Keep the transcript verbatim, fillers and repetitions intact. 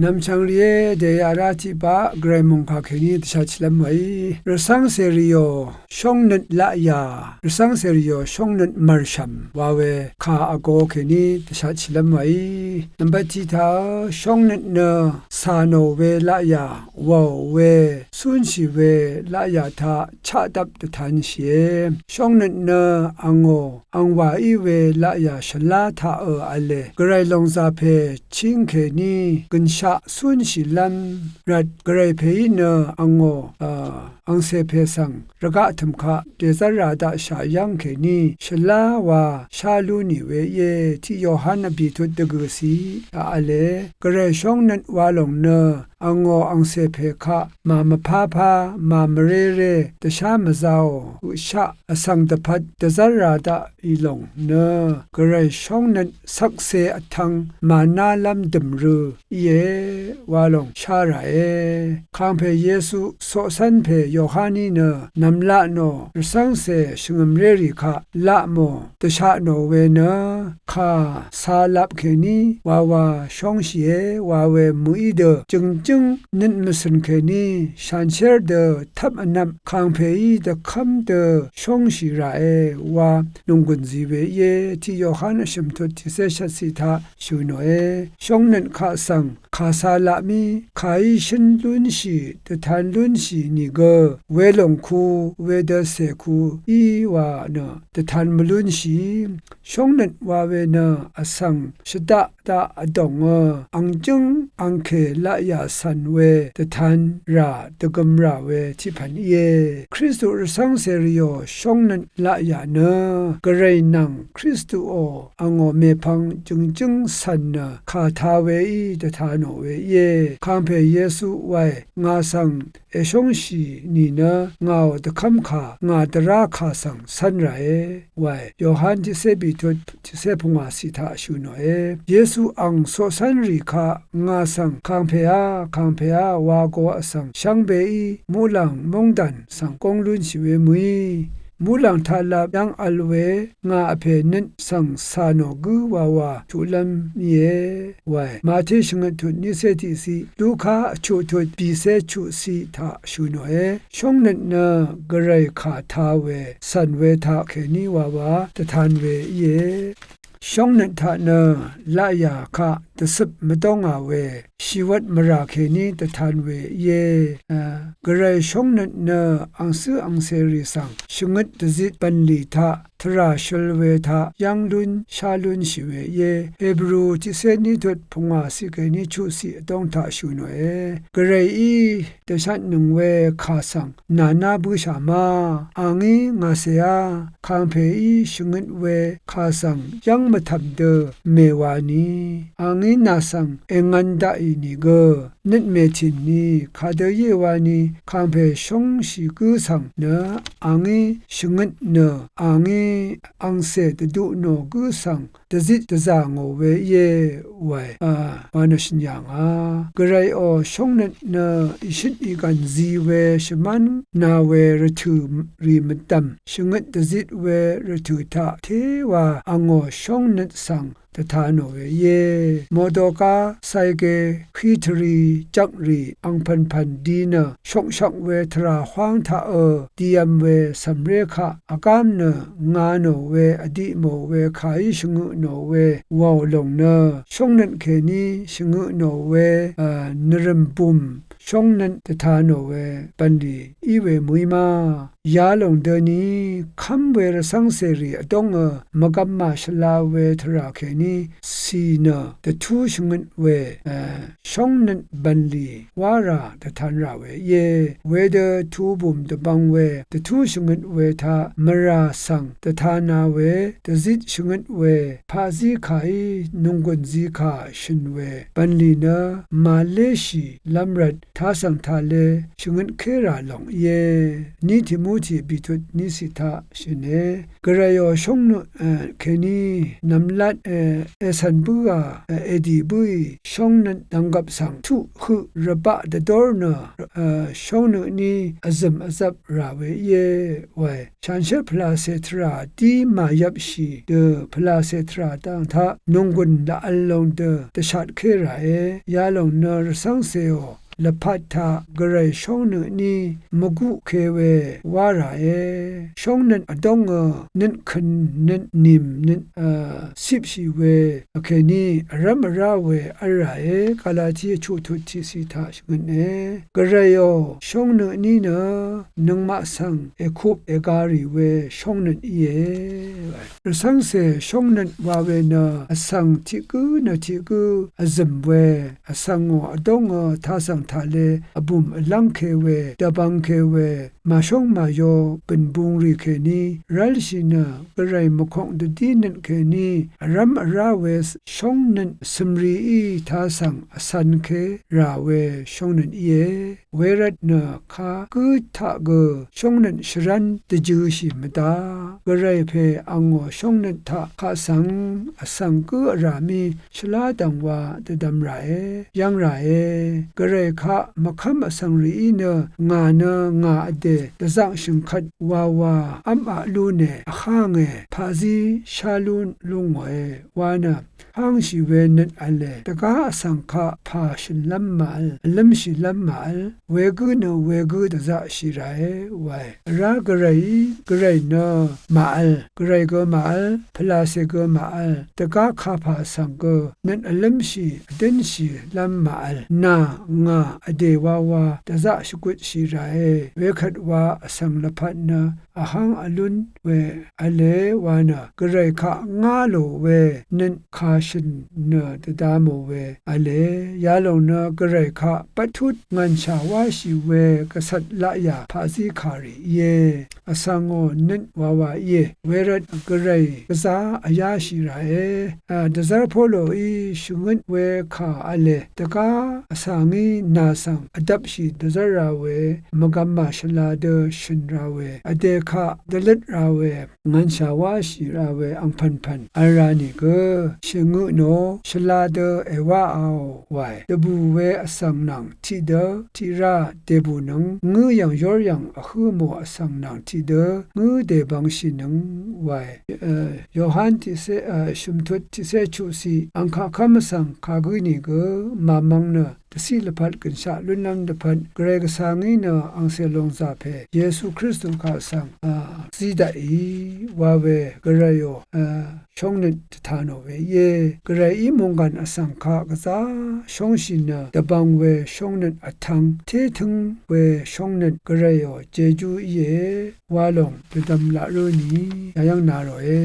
Nv̀mchv̀ng rìé dèyaq rá tiqbaq gvray mòngkà kèní dvshatshìlv́m wèí. Rvcv́ngcè rìò shóngnøt laqyà, rvcv́ngcè rìò shóngnøt mv̀rshv̀m wa we kà vgo kèní dvshatshìlv́m wèí. Nv̀mbvt tiq taq shóngnøt nø cà nò we laqyà, wàò we, cúnshì we laqyà taq chaqdvp dvtanshìe. Shóngnøt nø angò angwà í we laqyà shvlá taqø v̄le. Gvray lòngzà pè chíng kèní gønshaq cúnshìlv́m rvt gvray pèí nø angò, a, angcè pè svng rvgaq tø̀m kaq dèzv́r rà daqshà yv́ng kèní shvlá wa shá lú nì we íe. Tiq Yohan vbìtut dvgø̀ciq taq v̄le. Gvray shóngnøt wa lòng nø angò angcè pè kaq màmvpápá màmvréré dvshá mvzāò, uqshaq vsvng dvpvt dvzv́r rà daqì lòng nø gvray shóngnøt shvkse vtv̄ng mànálv́m dø̀mrø íe wa lòng shá ràe. Kàngpè Yesu coqcv́n pè Yohaní nø nv̀mlaq nò rvcv́ngcè shvngø̀mrérì kaq laq mò dvshat nò we nø kà cālap kèní wawa shóngshìe wa we mø̀í dø jø̀ngjǿng nøt mvcø̀n kèní shanshér dø tvp vnvp kàngpèí dvkv́m dø shóngshì ràe wa nònggùn zi we íe. Tiq Yohan vshø̀m tut tiqcé shvtciq taq shø̀ nòe. Shóngnøt kaq svng kà cālap mí kàí shǿn lúnshì dvtan lúnshì nìgø welòng ku wedø cè ku í wa nø dvtan mvlúnshìí shóngnøt wa we nø vsvng shvdaq daq vdòngø angjǿng angkè laqyà cv̀n we dvtan rà dvgøm rà we tiqpv̀n íe. Kristu rvcv́ngcè rìò shóngnøt laqyà nø gvray nvng Kristuò angò mèpvng jø̀ngjǿng cv̀n nø kà tā weí dvta nò we íe. Kàngpè Yesu wae ngà svng èshóngshì nìnø ngàò dvkv́mkà ngà dvrá kà svng cv́n ràe wae. Yohan tiqcé bìtut tiqcé pungwàciq taq shø̀ nòe. Yesu ang coqcv́nrì kaq ngà svng kàngpèá kàngpèá wa go vsvng shvngbeí muqlàng móngdàn svng góng lúnshì we mø̀í muqlàng taqlap yv́ng vl we ngà vpè nøt svng cà nò gǿ wawa tuqlv́m íe wae. Màté shvngøt tut niqcé tiqciq, Luka vchuq tut bìcé chuqciq taq shø̀ nòe. Shóngnøt nø gvray kà tā we cv̀n we taqkèní wawa dvtan we íe. Shóngnøt taq nø laqyà kaq dvcøp mvdóngà we shìwvt mvrà kèní dvtan we íe. Gvray shóngnøt nø angcǿ angcèrì svng shvngøt dvzit bv̀nlì taq tvrà shøl we taq yv́ng lún shá lúnshì we íe. Hebru tiqcé ní tut pungwàciq kèní chuqciq vdóng taq shø̀ nòe. Gvrayí dvshatnøng we kà svng nàná bǿshà ma. Angí ngàcèá kàngpèí shvngøt we kà svng yv́ng mvtv̀m dø mèwani. Angí nà svng èngvn daqì nìgø nøt mètìn ni kadø íe wani kàngpè shóngshì gǿ svng nø angí shvngøt nø angí angcè dvdu nò gǿ svng dvzit dvzà ngò we íe wae, a, wa nø shø̀n yà ngà. Gvrayò shóngnøt nø ìshøt ìgv̀n zi we shvmán na we rvtø̀ rì mvdv̀m shvngøt dvzit we rvtø̀ taq téwa angò shóngnøt svng dvta nò we íe. Modoka, saige, hí tvri, jvkrì, angpv̀npv̀n di nø shokshok we tvrà hwáng taqø diyv̄m we cv̀mré kaq vgám nø nga nò we vdi mò we kàí shvngøt nò we wàò lòng nø shóngnøt kèní shvngøt nò we, a, nvrø̀m bùm shóngnøt dvta nò we bv̀nlì í we mø̀í ma. Yalòng døni kv́m we rvcv́ngcèrì vdóngø mvgvm màshvla we tvrà kèní cì nø dvtú shvngøt we, e, shóngnøt bv̀nlì wá rà dvtan rà we íe. Wedø tubùm dvbvng we dvtú shvngøt we taq mvrà svng dvtana we dvzit shvngøt we paqzí kàí nònggùn zikà shø̀n we bv̀nlì nø màléshìlv́m rvt tasv̀ng tale shvngøt ké rà lòng íe. Ní Timu bútì bìtut nícì taq shø̀ne. Gvrayò shóngnøt kèní nv̀mlat ècv̀n bǿà èdì bǿì shóngnøt dvnggvp svng tuq høq rvbaq dvdór nø shóngnøt ní vzø̀m vzvp rà we íe wae. Shanshér pvlacè tvrà dí màyvpshì dø pvlacè tvrà dang taq nònggùn laq vl lòng dø dvshatké ràe. Yalòng nø rvcv́ngcèò lvpat taq gvray shóngnøt ní mvguqke we wá ràe. Shóngnøt vdóngø nøt køn nøt nìm nøt cipshì we vkèní vrv́m vrá we v́l ràe. Galati chuqtut tiqciq taq shvngøtne. Gvrayò shóngnøt ní nø nøngmaq svng èkup èga rì we shóngnøt íe. Rvcv́ngcè shóngnøt wa we nø vsvng tiq gǿ nø tiq gǿ vzø̀m we vsvngò vdóngø tasv̀ng taqle vbùm vlangke we dvbvngke we màshóng màyo bø̀n bung rì kèní rv́lshì nø gvray mvkong dvdí nøt kèní vrv́m vrá we shóngnøt cø̀mrií tasv̀ng vcv̄nke rà we shóngnøt íe. Wervt nø kagǿ taq gø shóngnøt shvrv́n dvjø̄shì mvdaq. Gvray pè angò shóngnøt taq kaq svng vsvng gǿ vrà mí shvlá dv̀ngwa dvdvm ràe, yv́ng ràe. Gvray kaq mvkv́m vsvng rìí nø ngà nø ngà vdè dvzaqshø̀ng kvt wawa v́m aq lúne vhánge paqzí shá lú lú ngòe wa nø hángshì we nøt v̄le. Dvgá vsvng kaq pà shø̀nlv́m màvl, vlǿmshìlv́m màvl, wegǿ nø wegǿ dvzaqshì ràe wae. Vrá gvrayí gvray nø màvl, gvray gø màvl, pvlàcè gø màvl, dvgá kapà svng gø nøt vlǿmshì vdǿnshìlv́m màvl, nà ngà vdè wawa dvzaq shvgutshì ràe. Wekvt wa vsvng lvpat nø vháng vlún we v̄le wa nø gvray kaq ngá lò we nøt kà shø̀n nø dvda mò we v̄le. Yalòng nø gvray kaq bvttut ngv̀nshà wáshì we gvcvt laqyà paqzí kàrì íe. Vsvngò nøt wawa íe. Wervt gvray gvzá vyáshì ràe. Dvzv́r poloí shvngøt we kà v̄le. Dvgá vsa ngí nà svng vdvpshì dvzv́r ra we mvgvm màshvla dø shø̀n ra we vdè kaq dvløt ra we ngv̀nshà wáshì ra we angpv̀npv̀n v̄l ra nìgø shèngø nò shvla dø èwáāò wae. Dvbù we vsvng nvng tiqdø tiqrá dèbùnøng ngǿ yv̀ng yóryv̀ng vhǿ mò vsvng nvng tiqdø ngǿ dèbvngshìnøng wae. Yohan tiqcé shø̀mtut tiqcé chuqciq ang kaq kv́m vsvng kagǿ nìgø màmvng nø dvciq lvpat gø̀nshaq lúnlv́m dvpvt gvray gvsa ngí nø angcè lòngzà pè Yesu Kristu kaq svng zí daqì wa we gvrayò shóngnøt dvta nò we íe. Gvrayí mònggàn vsvng kaq gvzá shóngshì nø dvbvng we shóngnøt vtvng tétǿng we shóngnøt gvrayò jejú íe. Wa lòng dvdvm laq rǿ ni yayv́ng na ròe.